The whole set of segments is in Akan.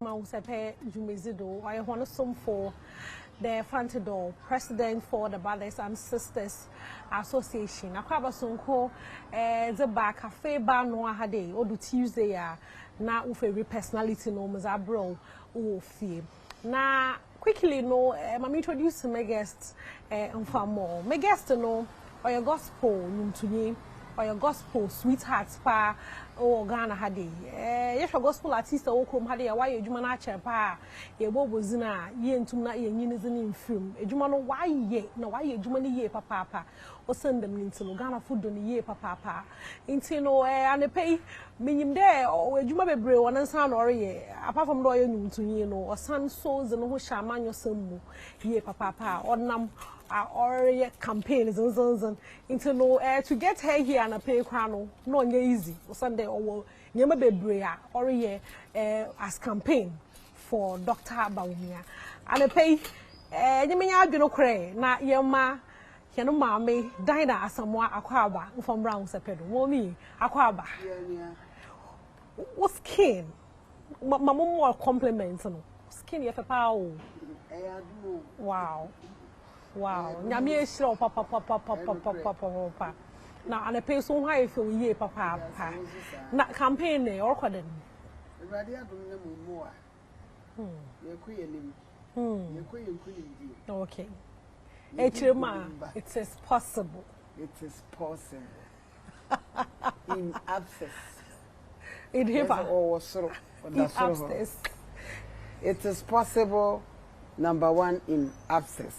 Ahosɛpɛ dwumadzi do. Ɔyɛ hɔn somfo, the Fantidor, President for the Brothers and Sisters Association. Akwaaba Sonko eh, dze ba cafe bar no ha dɛ odu Tuesday a na wo favorite personality no medze abrɛ wo wɔ fie. Na quickly no, eh, ma me introduce my guest eh, mfa mmɔ. My guest no, ɔyɛ gospel nnwomtonyi, ɔyɛ gospel sweetheart paa wɔ Ghana ha de. Eh, yɛhwɛ gospel artist a wɔ kurom ha de a wayɛ adwuma no akyɛr paa a, yɛbɔ bɔ a yɛntum na yɛnyi ne dzin mfirim. Adwuma no wayɛ na wayɛ adwuma no yie papaapa. Ɔsan dɛm no nti no, Ghanafo dɔ no yie papaapa. Nti no, eh, anɔpa yi, menyim dɛ ɔwɔ adwuma bebree wɔ ne nsa na ɔreyɛ. Apart from dɛ ɔyɛ nnwomtonyi no, ɔsan so dze ne ho hyɛ amanyɔsɛm mu yie papaapa a ɔnam a ɔreyɛ campaign dzendzenndzen. Nti no, eh, to get her here anɔpa yi koraa no, na ɔnyɛ easy. Ɔsan dɛ ɔwɔ nneɛma bebree a ɔreyɛ eh, as campaign for Dr. Bawumia. Anɔpa yi, eh, nyɛ adwene korɛ na yɛma yɛn maame Dinah Asamoah Akwaaba mfɔmbra ahosɛpɛ do. Mommy, Akwaaba. Wo skin, ma ma mo more compliment no. Skin yɛ fɛ paa o. Wow. Nyame ehyira wo papa papa papa papa papa. Na anɔpa yi so ho ayɛ fɛ wo yie papaapa. Na campaign ne ɔrekɔ dɛn? Awurade adom ne mo mmoa. Yɛkɔ yɛn anim. Yɛkɔ yɛn nkonimdie. Okay. Ekyir mu a, it is possible. It is possible. In abscess. In heaven. Ɔwɔ soro. In Ɔda soro hɔ. abscess. It is possible, number one in abscess.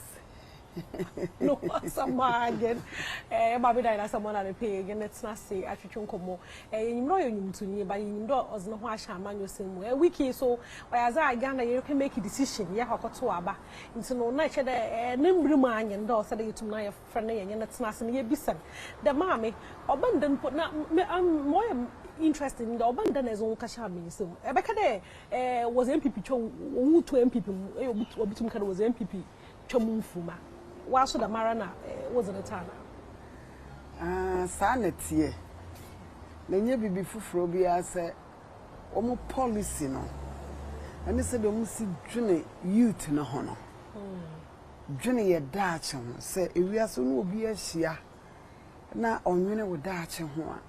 No asɛm a again maame Dinah Asamoah na ne pɛ yɛn tena ase atwitwe nkɔmmɔ. Yɛnyim dɛ ɔyɛ nnwomtonyi ba yɛnyim dɛ ɔdze ne ho ahyɛ amanyɔsɛm mu. Week yi so ɔyɛ adze a Ghana yɛrekɔ make decision yɛakɔ akɔto aba. Nti no na ɛkyɛ dɛ ne mbere mu anyen dɛ ɔsɛ dɛ yɛtum na yɛfrɛ no yɛnyɛ no tena ase na yɛbisa no dɛ maame ɔbɛn dɛ mpo na me ma ɔyɛ interesting dɛ ɔbɛn dɛ na ɛdze wo kasa amanyɔsɛm mu. Ɛbɛka dɛ wɔdze NPP twa wo to NPP mu ɛyɛ obi tum ka dɛ wɔdze NPP twa mu mfuruma. Waso dɛm ara na wodze ne taa na. Ah, saa na teɛ. Na nyɛ biribi foforɔ biara sɛ wɔn policy no ɛne sɛdeɛ wɔn si dwene youth no ho no. Dwene yɛ daakye ho sɛ ewiase no obi ahyia na ɔnwene wo daakye ho a,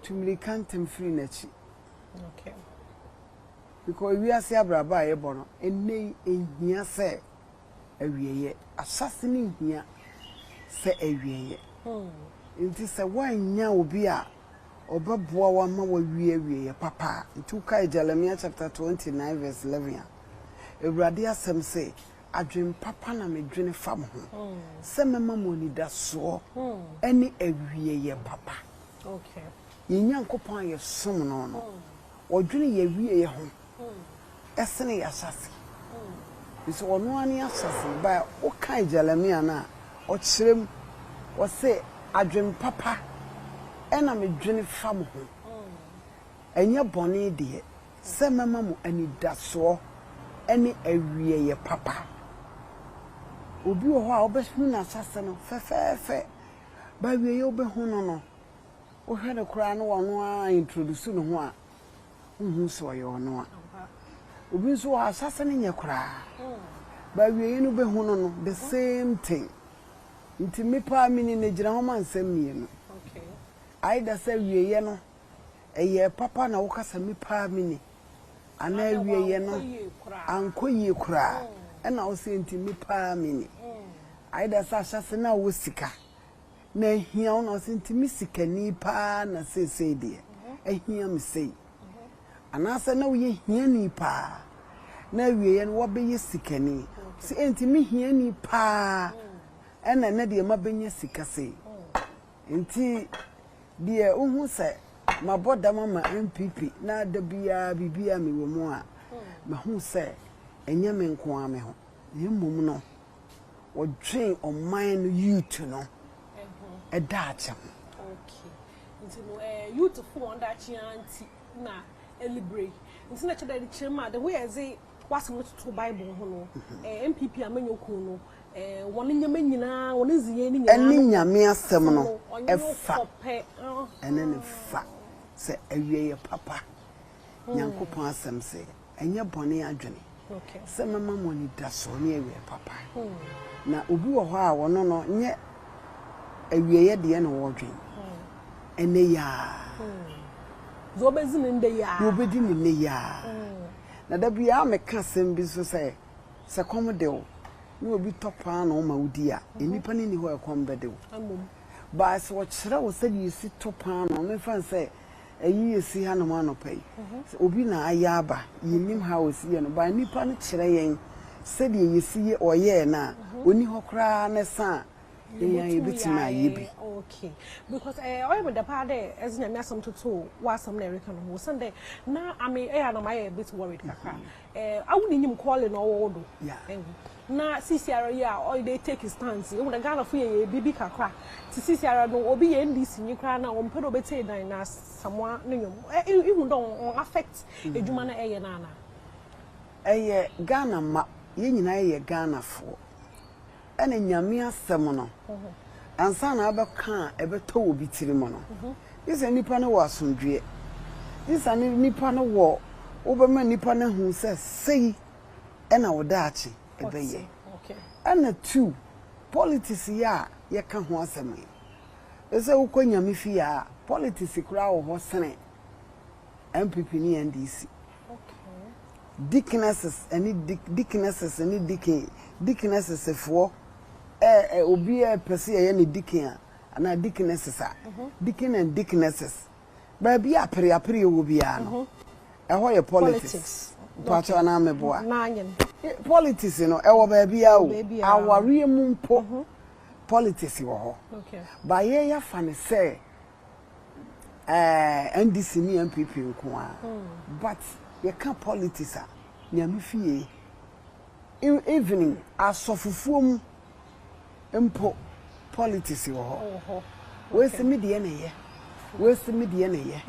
tu mmirika ntɛm firi n'akyi. Because ewiase abrabɔ a yɛbɔ no, ɛnnɛ yi ehia sɛ awieeɛ. Ahyɛse no nhia sɛ awieeɛ. Nti sɛ woannya obi a ɔbɛboa wo ama woawie awieeɛ papa a, nti wokae Jeremiah chapter 29 verse 11 a, Awurade asɛm sɛ, adwen papa na medwene fa mo ho, sɛ mɛma mo anidasoɔ ne awieeɛ papa. Yɛn Nyankopɔn a yɛsom no no, ɔdwene yɛn awieeɛ ho ɛsene yɛn ahyɛse. Nso ɔno ara ne ahyɛse. Ba wokae Jeremia no a, ɔkyerɛ mu, ɔse adwen papa ɛna medwene fa mo ho. Ɛnyɛ bɔne deɛ, sɛ mɛma mo anidasoɔ ne awieeɛ papa. Obi wɔ hɔ a wobɛhu n'ahyɛse no fɛfɛɛfɛ, ba awieeɛ wobɛhu no no, wohwɛ no koraa na ɔno ara introduce ne ho a, wohu sɛ ɔyɛ ɔno a. Obi nso wɔ hɔ ahyɛse no nyɛ koraa, ba awieeɛ no wobɛhu no no, the same thing. Nti me paa mini no gyina hɔ ma nsɛm mmienu. Either sɛ awieeɛ no ɛyɛ papa na woka sɛ me paa mini, anaa awieeɛ no ankɔ yie koraa ɛna wo sɛ nti me paa mini. Either sɛ ahyɛse no a wɔ sika na ahia wo na wo sɛ nti me sikani paa na seesei deɛ ahia me sei. Anaasɛ na woyɛ hiani paa na awieeɛ no woabɛyɛ sikani. Sɛ enti me hiani paa ɛna ɛnɛ deɛ mabɛnya sika sei. Nti deɛ wohu sɛ mabɔ dam ama NPP na da biara biribiara mewɔ mu a, mahu sɛ ɛnyɛ me nko ara me ho na mmom no wɔdwen ɔman no youth no daakye ho. Okay. Nti no youth fo wɔn daakye ara nti na ɛlibre. Nti na kyerɛ dɛ kyerɛ mu a the way ɛdze w'asɛm no toto Bible ho no, NPP amanyɔkuo no, wɔn nneɛma nyinaa, wɔn ndzeyɛɛ no nyinaa Ɛne Nyame asɛm no ɛfa. Ɛne ne fa sɛ awieeɛ papa. Nyankopɔn asɛm sɛ. Ɛnyɛ bɔne adwene sɛ mɛma mo anidasoɔ ne awieɛ papa. Na obi wɔ hɔ a ɔno no nyɛ awieɛ deɛ na ɔredwen, ɛnnɛ yi ara. Deɛ ɔbɛdi no nnɛ yi ara. Deɛ ɔbɛdi no nnɛ yi ara. Na da biara meka asɛm bi nso sɛ, sɛ kɔm de wo na obi tɔ paanoo ma wodi a, nnipa no nni hɔ a ɛkɔm bɛde wo. But sɛ ɔkyerɛ wo sɛdeɛ yɛsi tɔ paanoo, memfa no sɛ Ayi yɛsi hanom anɔpa yi, sɛ obi na ayɛ aba, yɛnnim how ɔsi yɛ no, but nnipa no kyerɛ yɛn sɛdeɛ yɛsi yɛ, ɔyɛɛ no a, ɔnni hɔ koraa na ɛsa a, yɛn ara yɛbɛtumi ayɛ bi. Okay, because eh, ɔyɛ me dɛ paa dɛ ɛdze Nyame asɛm totoo w'asɛm na ɛreka no ho, osiandɛ na ame ɛyɛ a na mayɛ a bit worried kakra. Eh, awo na enyim calling na ɔwɔ wo do. Yeah. Ehu. Na sisiara yi a ɔyɛ dɛ take stance yi, ehu dɛ Ghanafo yɛ yɛ biribi kakra. Ntsi sisiara no obi yɛ NDC nyi koraa na ɔmmpɛ dɛ obetsie Dan na Asamoah no nwom. Eh, ihu dɛ ɔnn affect edwuma no a ɛyɛ no anaa? Ɛyɛ Ghana mma, yɛn nyinaa yɛ Ghanafoɔ. Ɛna Nyame asɛm no, ansa na abɛka a ɛbɛtɔ wɔ obi tirim no, gye sɛ nipa no wɔ asomdwoeɛ. Gye sɛ nipa no wɔ, wobɛma nipa no ahu sɛ sei ɛna wo daakye ɛbɛyɛ. Ɛna two, politics yi a yɛka ho asɛm yi, ɛsɛ wokɔ Nyame fie a, politics koraa wɔ hɔ sene NPP ne NDC. Deaconesses ne deaconesses ne deacon, deaconesses foɔ ɛ ɛ obi a pɛ sɛ yɛyɛ no deacon a anaa deaconesses a, deacon and deaconesses. Baabi a apereapereɛ wɔ biara no, ɛhɔ yɛ politics. Mpakyɛw anaa meboa? Politics no ɛwɔ baabiara o. Awareɛ mu mpo politics wɔ hɔ. But yɛn yɛafa no sɛ ɛɛ NDC ne NPP nko ara. But yɛka politics a, Nyame fie, even asɔfofoɔ mu mpo politics wɔ hɔ. Wei se me deɛ na ɛyɛ, wei se me deɛ na ɛyɛ.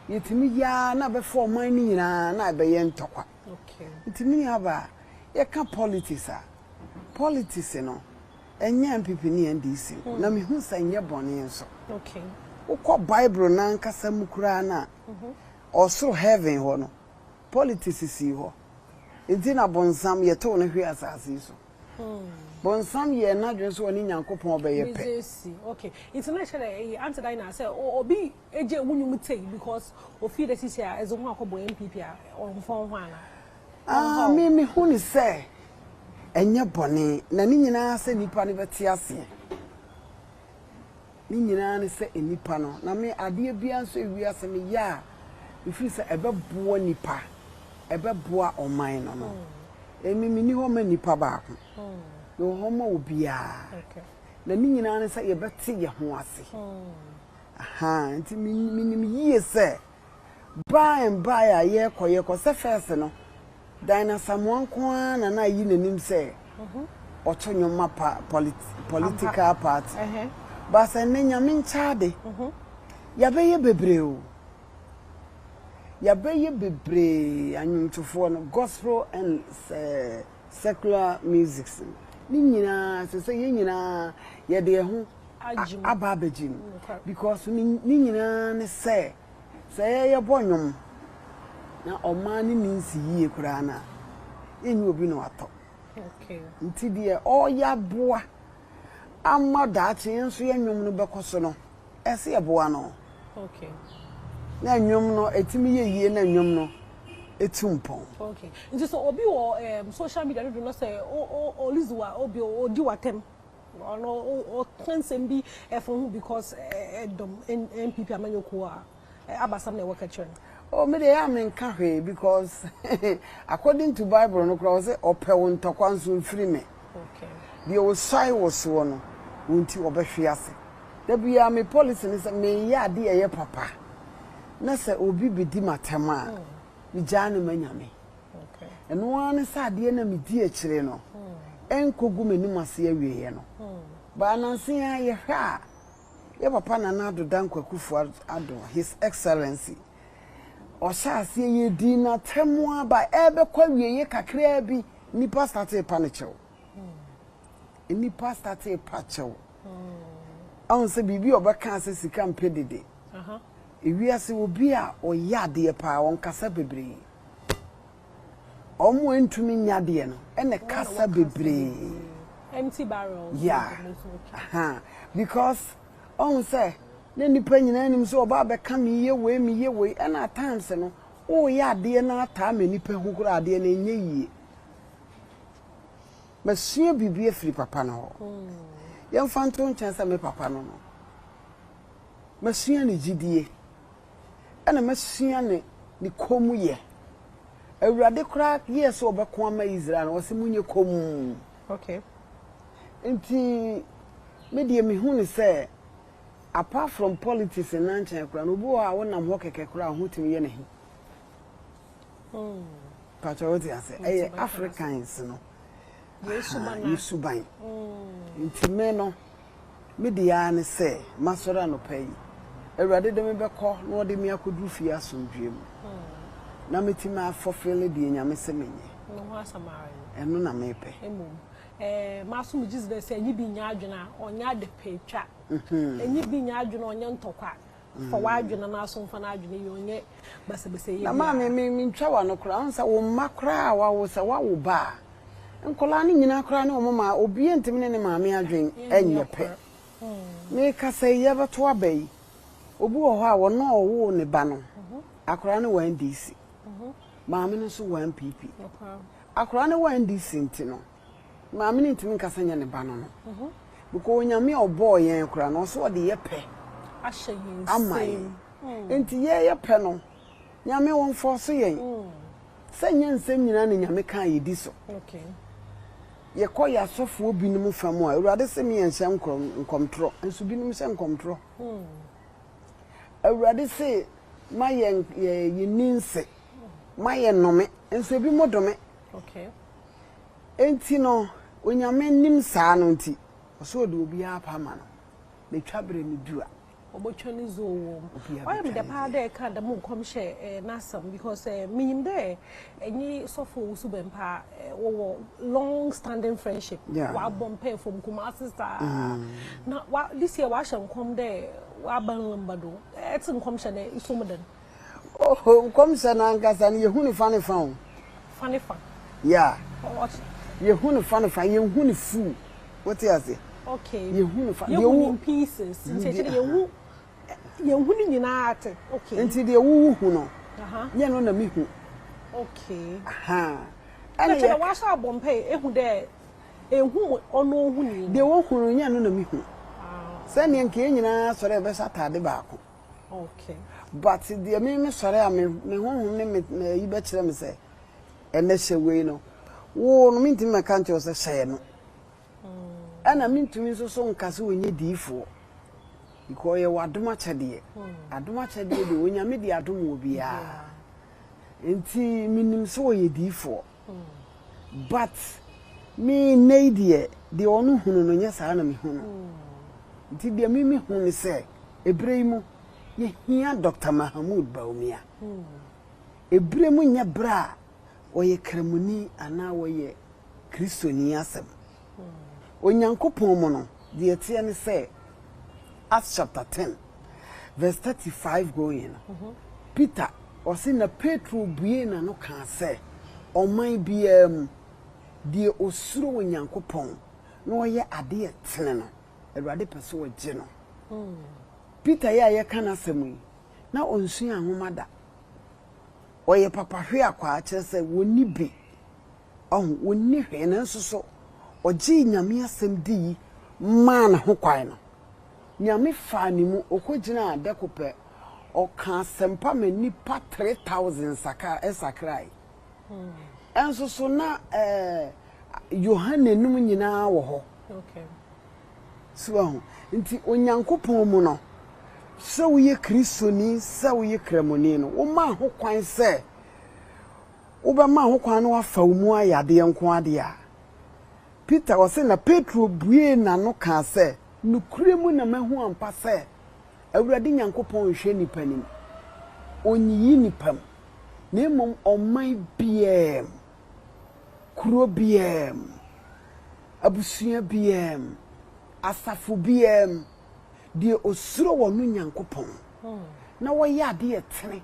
Yɛtumi yɛ ara na abɛfa ɔman no nyinaa na ɛbɛyɛ ntɔkwa. Nti me nuabaa, yɛka politics a, politics no, Ɛnyɛ NPP ne NDC nko, na mehu sɛ ɛnyɛ bɔne nso. Wokɔ Bible no ankasa mu koraa no a, ɔsoro heaven hɔ no, politics sii hɔ. Nti na bonsam yɛtow no hwee asase yi so. Bonsam yɛɛ n'adwene sɛ ɔne Nyankopɔn bɛyɛ pɛ. Okay, nti na kyerɛ dɛ ɛyɛ Aunty Dinah sɛ obi egye wo nwom tei because ofii dɛ sisi a edze ho akɔbɔ NPP a ɔmmfa wo ho anaa? Ah, me mehu no sɛ ɛnyɛ bɔne, na ne nyinaa sɛ nnipa no bɛte aseɛ. Ne nyinaa ne sɛ nnipa no, na me adeɛ biara nso ewiase meyɛ a, mefiri sɛ ɛbɛboa nnipa, ɛbɛboa ɔman no no. Emi menni hɔ ma nnipa baako, mewɔ hɔ ma obiara. Na ne nyinaa ne sɛ yɛbɛte yɛn ho ase. Ahaa, nti menim yie sɛ By and by a yɛkɔ yɛkɔ sɛ first no Diana Asamoah nko ara na na ayi n'anim sɛ ɔto nnwom ma pa political party. But sɛ nnɛ Nyame nkyɛ ade, yɛabɛyɛ bebree o. Yɛabɛyɛ bebree anwomtofoɔ no, gospel and secular musics no, ne nyinaa ɛsɛ sɛ yɛn nyinaa yɛde yɛn ho aba abɛgye mu because ne nyinaa ne sɛ sɛ yɛbɔ nnwom na ɔman no ni nsi yie koraa no a yɛnyɛ obi na watɔ nti deɛ ɔreyɛ aboa ama daakye yɛn nso yɛn nnwom no bɛkɔ so no ɛsɛ yɛboa no na nnwom no ɛtumi yɛ yie na nnwom no ɛtu mpɔn. Okay. Nti sɛ obi wɔ social media no do no sɛ ɔlidzi wa obi ɔdi w'atɛm Ɔno ɔka nsɛm bi ɛfa ho because ɛdɔm NPP amanyɔkuo a abasɛm na ɛwɔ ka kyerɛ no. Oh me deɛ yɛ a menka hwee because according to bible no koraa ɔsɛ ɔpɛ wo ntɔkwa nso mfiri me. Deɛ ɔsuae wo soɔ no wo nti ɔbɛhwe ase. Da biara me policy ne sɛ meyɛ adeɛ a ɛyɛ papa na sɛ obi bɛdi m'atɛm a megyaa no ma Nyame. Ɛno ara ne sɛ adeɛ no a medi akyire no nkɔgu m'anim ase awieeɛ no. But nansa yi ara yɛhwɛ a, yɛ papa Nana Addo Dankwa Akufo Addo, His Excellency, ɔhyɛ aseɛ yɛdii n'atɛm ara ba ɛrebɛkɔ awieeɛ kakraa bi, nnipa startee pa no kyɛw. Nnipa startee pa kyɛw. Ɔhu sɛ biribi a ɔbɛka sɛ sika mpɛ dede. Ewiase obi a ɔyɛ adeɛ paa, ɔnkasa bebree. Wɔn a ɛntumi nyɛ adeɛ no na ɛkasa bebree. Empty barrels. Yeah. Aha. Because ɔhu sɛ na nnipa nyinaa nim sɛ ɔba abɛka meyɛ wei meyɛ wei ɛna at times no woyɛ adeɛ no ataa ma nnipa hu koraa adeɛ no ɛnyɛ yie. Masua biribi afiri papa no hɔ. Yɛmfa nto nkyɛn sɛ me papa no no. Masua ne gyidie. Ɛna masua ne ne kommyɛ. Awurade koraa yɛɛ sɛ ɔbɛko ama Israel no, ɔse monyɛ komm. Okay. Nti me deɛ mehu no sɛ apart from politics nna nkyɛn koraa no, obi wɔ hɔ a wonam hɔ kɛkɛ koraa a wo ho tumi yɛ no ahi. Pakyɛ wote ase? Ɛyɛ Africans no yɛ suban. Nti me no, me deɛ ara ne sɛ masɔre anɔpa yi, Awurade de me bɛkɔ na ɔde me akɔduru fie asomdwoeɛ mu na mɛtumi afɔfele deɛ Nyame se menyɛ. Ɛno na mepɛ. Mmom, eh, maso megye dzi dɛ sɛ enye bi nnyɛ adwen a, ɔnnyɛ adapatwa. Enye bi nnyɛ adwen a, ɔnnyɛ ntɔkwa. Fa w'adwene na aso mfa n'adwene yɛ ɔnyɛ basabasayɛ biara. Na maame me mentwa w'ano koraa wohu sɛ wo mma koraa a wawo sɛ wawo ba a nkwadaa no nyinaa koraa ne wɔn maa obiara ntumi ne ne maame adwene nyɛ pɛ. Mekasa yi yɛbɛto aba yi obi wɔ hɔ a ɔno a ɔwoo ne ba no akwadaa no wɔ NDC maame no nso wɔ NPP akwadaa no wɔ NDC nti no Maame no ntumi nka sɛ nyɛ ne ba no no. Because Onyame a ɔbɔɔ yɛn koraa no, ɔsɛ ɔde yɛ pɛ ama yɛn. Nti yɛyɛ pɛ no, Nyame ɔnfɔɔso yɛn. Sɛ nyɛ nsɛm nyinaa na Nyame ka a yɛdi so. Yɛkɔ yɛ asɔfoɔ binom fa mu a, Awurade se me yɛnhyɛ nkɔmtorɔ, nso binom hyɛ nkɔmtorɔ. Awurade se ma yɛn yɛnni nse, ma yɛnnome, nso ebinom dome. Enti no, Onyame nim saa no nti, ɔsɛ ɔde obiara pa ma no, na twa berɛ no du a. Ɔbɔtwa ne zoo wɔ mu. Obiara Ɔyɛ me bɛtwa dɛ ne paa deɛ. dɛ ɛka dɛm nkɔmhyɛ eh, n'asɛm because eh, minyim dɛ enye sɔfo Owusu Bɛmpa eh, wɔwɔ long standing friendship. Yeah. Wɔabɔ mpae from Kumasi saa. Na wa, this year wɔahyɛ nkɔm dɛ w'aban remmba do. Etse nkɔmhyɛ no, iso mu dɛn? Oh, nkɔmhyɛ no ankasa no, yɛhu no fa ne fa o. Fa ne fa. Yeah. Yɛhu no fa ne fa, yɛnhu no full. Wote ase? Okay. Yɛhu no fa. Yɛhu no in pieces. Nti ɛkyɛ dɛ yɛhu yɛnhu ne nyinaa ate. Okay. Nti deɛ wowu hu no, nyɛ no na mehu. Okay. Aha. Ɛna kyerɛ dɛ wɔahyɛ abɔ mpae ehu dɛ ehu ɔno ohu ni. Deɛ wohu no nyɛ no na mehu. Sɛdeɛ nka yɛn nyinaa sɔre a yɛbɛhyɛ ataade baako. Okay. But deɛ me me sɔre a me me honhom ne me me ayi bɛkyerɛ me sɛ ɛnɛ hyɛ wei no wo no mentumi mɛka nkyerɛ wo sɛ hyɛ no ɛna mentumi nso so nka sɛ ɔnyɛ diifoɔ because ɔyɛ wɔ adom akyɛdeɛ adom akyɛdeɛ deɛ onyame de adom wɔ biara nti menim sɛ ɔyɛ diifoɔ But me nnɛ yi deɛ, deɛ ɔno hunu no nyɛ saa na mehu no. Nti deɛ me mehu ne sɛ, ɛberɛ yi mu, yɛhia Doctor Mahamood Bawumia. Ɛberɛ mu nyɛ berɛ a ɔyɛ Kramoni anaa ɔyɛ Kristoni asɛm. Onyankopɔn mu no, deɛ ɛteɛ ne sɛ, Acts chapter 10 verse 35 going no, Peter, ɔse, na Petro buee n'ano kaa sɛ, Ɔman biara mu, deɛ ɔsuro Onyankopɔn na ɔyɛ adeɛ a ɛtene no, Awurade pɛ sɛ ɔgye no. Peter yi a yɛka n'asɛm yi, na ɔnsuaa nwoma da. Ɔyɛ papahweakwaa, kyerɛ sɛ, ɔnni bi. Ɔho, ɔnni hwee, nanso so ɔgyee Nyame asɛm dii maa ne ho kwan no, Nyame faa ne mu, ɔkɔgyinaa dɛko pɛ, ɔkaa asɛmpa ma nnipa 3,000 sakrae. Nso so na eh, Yohane nom nyinaa wɔ hɔ. So wahu? Nti Onyankopɔn mu no, sɛ woyɛ Kristoni, sɛ woyɛ Kramoni no, womaa ho kwan sɛ wobɛma ho kwan na wafa wo mu ayɛ adeɛ nko ara deɛ a, Peter, ɔse, na Petro buee n'ano kaa sɛ, Nokorɛ mu na mahu ampa sɛ Awurade Nyankopɔn nhwɛ nnipa anim, ɔnyiyi nnipa mu, na mmom ɔman biara mu, kuro biara mu, abusua biara mu, asafo biara mu, deɛ ɔsuro ɔno Nyankopɔn na ɔyɛ adeɛ ɛtene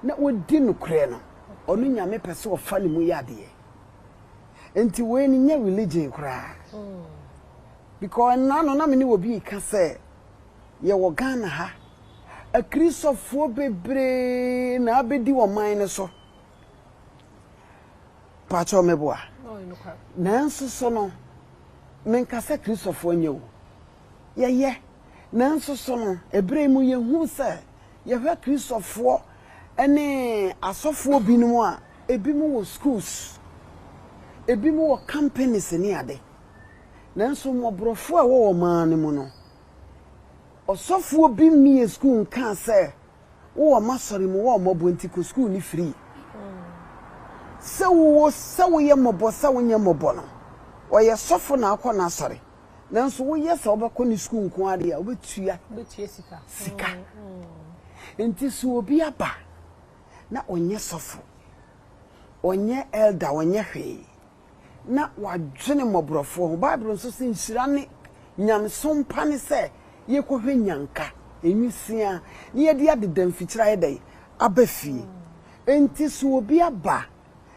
na ɔdi nokorɛ no. ɔno Nyame pɛ sɛ ɔfa ne mu yɛ adeɛ. Nti wei no nyɛ religion koraa. Because ɛnna no na me ne obi reka sɛ yɛwɔ Ghana ha, akristofoɔ bebree na abɛdi ɔman no so. Pakyɛw meboa? Nanso so no, menka sɛ Kristofoɔ nyɛ o. Yɛyɛ. Nanso so no, ɛberɛ yi mu yɛhu sɛ yɛhwɛ Kristofoɔ ne asɔfoɔ binom a, ebinom wɔ schools, ebinom wɔ companies ne ade. Nanso mmɔborɔfoɔ a ɛwɔ ɔman no mu no, ɔsɔfoɔ bi mmie school nkaa sɛ Wowɔ m'asɔre mu, wowɔ mmɔbɔ nti kɔ sukuu no free. Sɛ wowɔ sɛ woyɛ mmɔbɔ sɛ wonyɛ mmɔbɔ no, ɔyɛ sɔfo na akɔ n'asɔre. Nanso woyɛ sɛ wobɛkɔ ne sukuu nko ara deɛ a, wobɛtua sika. Nti sɛ obi aba na ɔnyɛ sɔfo, ɔnyɛ elder, ɔnyɛ hwee, na wadwene mmɔborɔfoɔ ho. Bible nso se nhyira ne nyamesom pa ne sɛ yɛkɔhwɛ nnyanka, nwisiaa, na yɛde adeda mfikyire ayɛ dɛn? Aba fie. Enti sɛ obi aba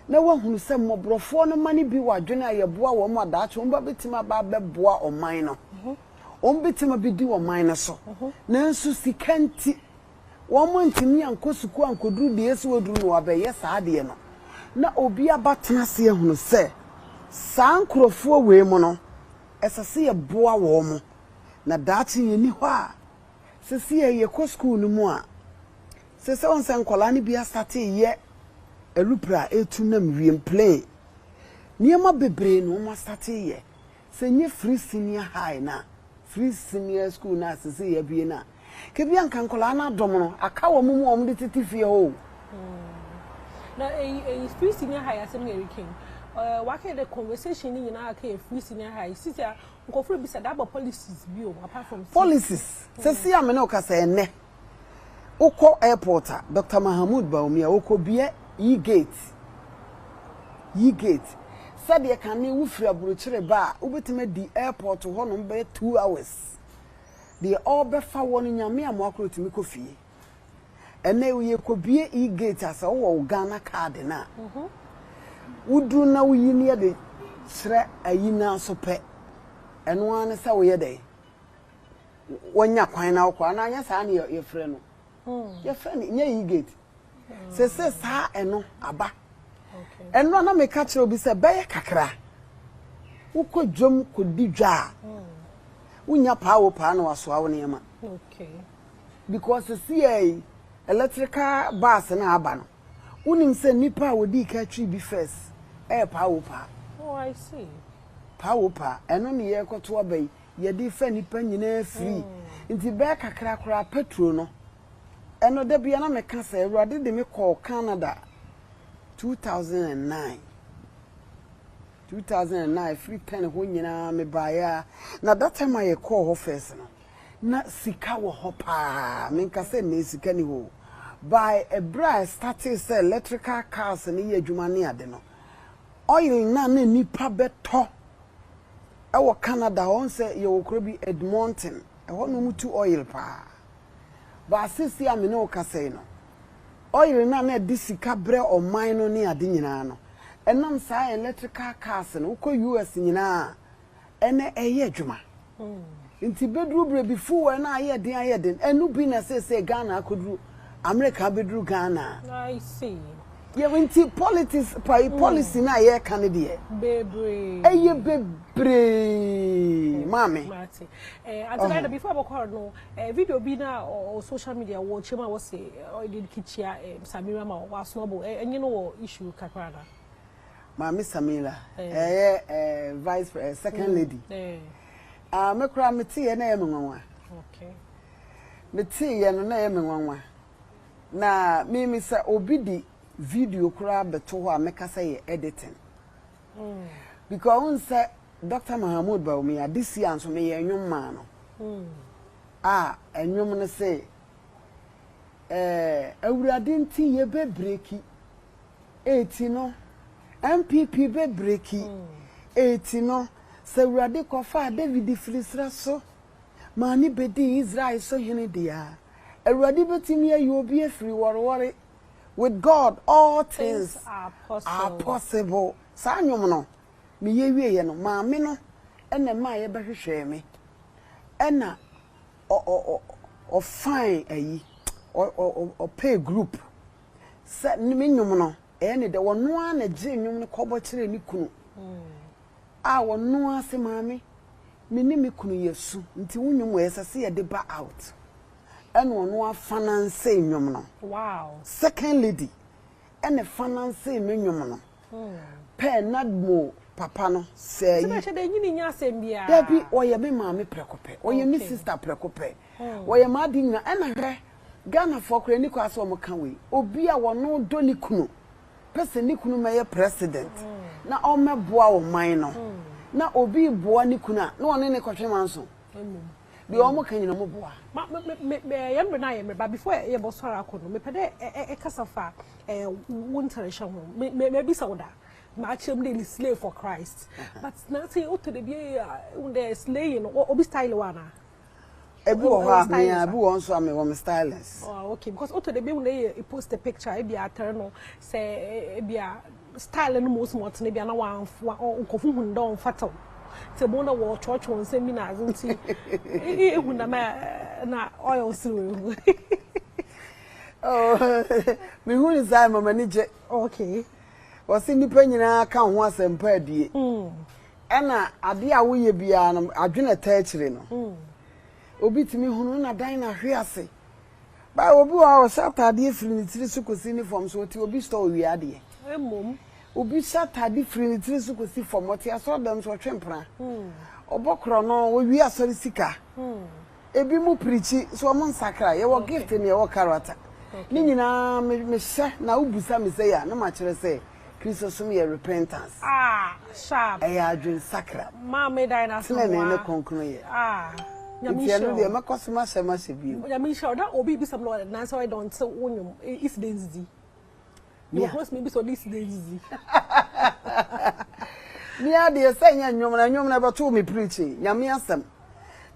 na wahunu sɛ mmɔborɔfoɔ no ma no bi wɔ adwene a yɛboa wɔn ma daakye wɔn ba bɛtumi aba abɛboa ɔman no, wɔn bɛtumi abɛdi ɔman no so, nanso sika nti Wɔantumi ankɔ sukuu ankɔduru deɛ ɛsɛ wɔduru na wɔabɛyɛ saa adeɛ no, na obi aba tena ase ahunu sɛ saa nkorɔfoɔ wei mo no, ɛsɛ sɛ yɛboa wɔn mo, na daakye yɛnni hɔ a, seesei yɛkɔ sukuu no mu a, seesei wohu sɛ nkwadaa no bi astate reyɛ alupre a ɛretu nam wiem, plane, nneɛma bebree na wɔn astate reyɛ. Sɛ ɛnyɛ free senior high no a, free senior school no a sesei yɛabue no a, nka ebia nka nkwadaa no adom no, aka wɔn mu a wɔde tete fie hɔ o. Na eyi eyi free senior high asɛm na ɛreka yi. Eh, waka yɛ dɛ conversation ni nyinaa aka yɛ free senior high. Sisi a nkurɔfo rebisa dɛ aba policies bi o apart from. Policies. Sisi a me ne wo kasa ɛnnɛ. Wokɔ airport a, Doctor Mahamood Bawumia, ɔkɔbue E-gate, E-gate, sɛdeɛ kane wofiri aburokyire ba a, wobɛtumi adi airport hɔnom bɛyɛ 2 hours. Deɛ ɔrebɛfa wɔ no, Nyame amoa koraa ɔtumi kɔ fie. Ɛnnɛ yɛkɔbue E-gate a, sɛ wowɔ wo Ghana card no a, woduru na woyi no yɛde kyerɛ ayi no ara so pɛ, ɛno ara ne sɛ woyɛ dɛn? Wanya kwan na wokɔ anaa nyɛ saa ne yɛfrɛ no yɛfrɛ no nyɛ e-gate sese saa ɛno aba ɛno a na meka kyerɛ obi sɛ bɛyɛ kakra wokɔ dwam kɔdi dwa a wonya paa wo paa na wasoa wo nneɛma because sisi yɛ yi electrical bus na aba no wonim sɛ nipa a wɔdii ka twi bi first ɛyɛ paa wo paa. Oh, I see. Paa wo paa ɛno ne yɛrekɔto aba yi. Yɛde fa nnipa nyinaa firi. Nti bɛyɛ kakra koraa petro no, ɛno da biara na meka sɛ Awurade de me kɔɔ Canada 2009. 2009 firi 10 hɔ nyinaa mebaeɛ a, na that time a yɛkɔɔ hɔ first no, na sika wɔ hɔ paa. Menka sɛ nnɛ sika ni hɔ o. By ɛberɛ a ɛstartee sɛ electrical cars no yɛ adwuma ne ade no, oil no a na nnipa bɛtɔ Ɛwɔ Canada hɔ, wohu sɛ yɛwɔ kuro bi Edmonton, ɛhɔ na wɔtu oil paa. But seesei a me ne wo kasa yi no, oil no a na ɛde sika brɛ ɔman no ne ade nyinaa no, ɛnam saa electrical cars no, wokɔ US nyinaa a, ɛnɛ ɛyɛ adwuma. Nti bɛduru berɛ bi fuel no ayɛ den ayɛ den, ɛno bi na seesei Ghana akɔduru, America abɛduru Ghana. I see. Yɛ nti politics pa policy no a yɛreka no deɛ. Bebree. Ɛyɛ bebree maame. Mate. Eh, ante na before abɔkɔ no, eh, video bi na o social media wɔ kyem a wɔse ɔde kikyia eh, Samira ma wasnobo. Eh, enye no wɔ issue kakra na. Maame Samira, ɛyɛ eh, vice eh, second lady. Eh. Ah, me kora me te yɛ na ɛyɛ me nwanwa. Okay. Me te yɛ no na ɛyɛ me nwanwa. Na me me sɛ obi de video koraa bɛto hɔ a mɛka sɛ yɛ editing. Because wohu sɛ Doctor Mahamood Bawumia this year nso meyɛ nnwom maa no. A nnwom no se eh, Awurade nti yɛbɛ breki eti no NPP bɛ breki eti no sɛ Awurade kɔfaa David firi serɛ so maa ne bɛdii Israel so hene deɛ a, Awurade bɛtumi ayi obi afiri wɔrewɔre. With God all things are possible. Saa nnwom no, meyɛ wieeɛ no, maame no na ɛmaa yɛbɛhwehwɛɛ me. Ɛna ɔfine ayi, ɔpɛɛ group sɛ me nnwom no, ɛyɛ ne dɛ. Ɔno ara na ɛgyee nnwom no kɔbɔ kyerɛɛ ne kunu. A ɔno ara se, Maame, me ne me kunu yɛsu, nti wo nnwom wei ɛsɛ sɛ yɛde ba out. Ɛna ɔno ara fanansee nnwom no. Second lady ɛna fanansee me nnwom no. Pɛɛ Nadmo papa no sɛ yi. Dabi, ɔyɛ me maame prɛko pɛ. Ɔyɛ me sister prɛko pɛ. Ɔyɛ m'ade nyinaa. Ɛna hwɛ, Ghanafoɔ koraa ɛnni kwan sɛ wɔka wei. Obi a ɔno dɔ ne kunu, pɛ sɛ ne kunu mmɛyɛ president na ɔmmɛboa ɔman no, na obi reboa ne kunu a, na ɔne no kɔtwe manso. Deɛ wɔn ka nyina wɔn boa. Ma me me me yɛn mmerɛ no ayɛ mmerɛ ba before yɛ bɔ sɔre akɔ no mepɛ dɛ ɛ ɛ fa ɛ wo ntarehyɛ ho me me mebisa wo da maakyerɛ mu dɛ slay for Christ but na sɛ wotɔ da bi a wo dɛ slaying no obi style wo anaa. Ebi wɔ hɔ a me a ebi wɔ nso a me wɔ me stylist. Oh, okay because wotɔ da bi wo na yɛ post a picture ebi atare no sɛ ebi a style no mu osi ma ɔtena bi a na wɔamfa nkɔfo hu no dɛ ɔmfata wo nti ebo na wɔkyerɛkyerɛ nsɛm bi na adze nti ehu dɛm a na ɔyɛ wo serew ehu. Oh, mehu ne saa ma m'ani gye. Okay. Wɔse nnipa nyinaa ka ho asɛmpa adie. Ɛna adeɛ a woyɛ biara no adwene ɛtaa akyire no. Obi tumi hunu na dan na ahwe ase. Ba obi wɔ hɔ a ɔhyɛ ataadeɛ firi ne tiri so kɔsi ne fam so ɔte obi store owia adeɛ. Mmom. Obi hyɛ ataade firi ne tiri so kɔsi fam ɔte asɔredan so ɔtwe mpena. Ɔbɔ korɔno ɔwie asɔre sika. Ebi mo pirikyi so wɔn nsakra yɛwɔ gift ne yɛwɔ character. Ne nyinaa me mehyɛ na wobusa me sɛ yɛ a na makyerɛ sɛ Kristosom yɛ repentance. Ah sharp. Ɛyɛ adwensakra. Maame Dinah Asamoah. Tenenee ne kronkronyɛ. Ah Nyame Nti nhyira ɛno wo. deɛ mɛkɔ so mahyɛ mahyɛ bio. Nyame nhyira wo. Na obi bisa me na nansa ɔyɛ dɛ ɔnte wo nnwom isi dɛn dzidzi. Me a. Mewɔ hɔ bi sɛ ɔde isi dɛn dzidzi. Me ara deɛ sɛ nyɛ nnwom no nnwom no ɛbɛtoo me preaching. Nyame asɛm.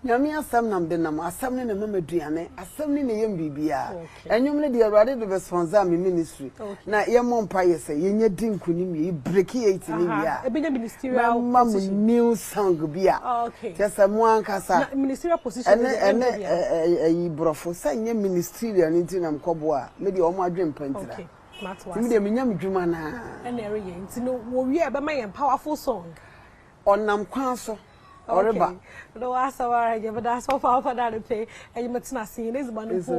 Nyame asɛm na mede nam, asɛm no na ɛma me aduane, asɛm no na ɛyɛ me biribiara. Ɛnwom no deɛ Awurade de bɛ sponsor me ministry. Na yɛmmɔ mpaeɛ sɛ yɛnya di nkunim wie, yɛ break eight no wie a, mɛma mo new song bi a, kyerɛ sɛ mo ankasa, ɛne ɛne ɛyi borɔfo, sɛ nyɛ ministerial no nti na mekɔboa a, me deɛ wɔn adwene mpa ntira. Nti me deɛ menya me dwuma no ara. Ɛna ɛreyɛ, nti no wɔwie a ɛbɛma yɛn powerful song. Ɔnam kwan so ɔreba. Okay. No asɛm ara nyɛ meda ase ɔfa da no pɛ ɛyɛ mɛtena ase yɛn edziban no mpo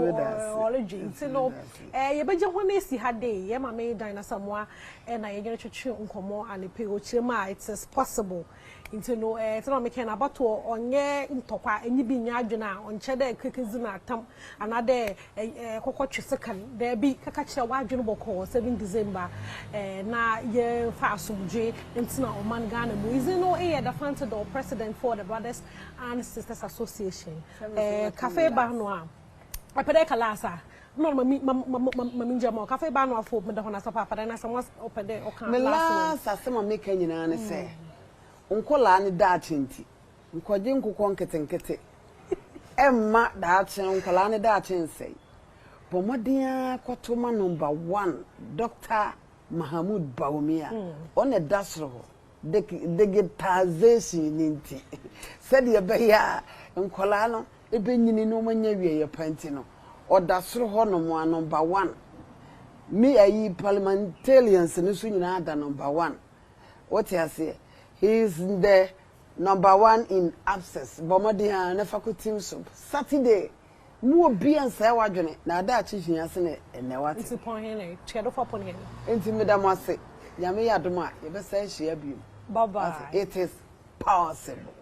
ɔredwe nti no ɛɛ yɛbɛgye ho no esi ha de yɛ maame Dinah Samoa ɛna yɛnyɛ no twetwe nkɔmɔ anepɛ ɔkyerɛ mu a it is possible nti no ɛɛ tena mekɛn na abatoɔ ɔnyɛ ntɔkwa enyi bi nyɛ adwene a ɔnkyɛ dɛ keke dzi na atam anaa dɛ Kɔkɔ twe sekan, daabi, kɛka kyerɛ w'adwene bɔkɔɔ 7 December na yɛmfa asomdwe ntena ɔman Ghana mu. Idzin no yɛ Da Fante Dɔɔ, President for the Brothers and Sisters Association. Cafe ba no a, ɛpɛ dɛ ɛka last a, no ma mi ma ma ma ma mi ngya ma cafe ba no afo meda hɔ na asa paapa dɛ na asɛm ɔpɛ dɛ ɔka Me last word. last asɛm a meka nyinaa ne sɛ, nkɔlaa ne daakye nti, Nkɔgye nkokɔ nketenkete mma daakye nkwadaa no daakye nsɛe. Bɔ mmɔden ara kɔto ma number one Doctor Mahamood Bawumia. Ɔno na ɛda soro hɔ. Digitization no nti, sɛdeɛ ɛbɛyɛ a nkwadaa no bɛnyini na wɔanya awieeɛ pa nti no, ɔda soro hɔ nom a number one. Me ayi parliamentarians no nso nyinaa da number one. Wote aseɛ? He is the Number one in abscess bɔ mmɔden ara na fa kɔ team soap Saturday mu obiara nsɛe w'adwene na adaakye hia sene ɛnnɛ wate. Nti pɔn hene tua do fa pon hene. Nti meda mo ase Nyame yɛ adom a yɛbɛsan ahyia biom Bye bye. It is possible.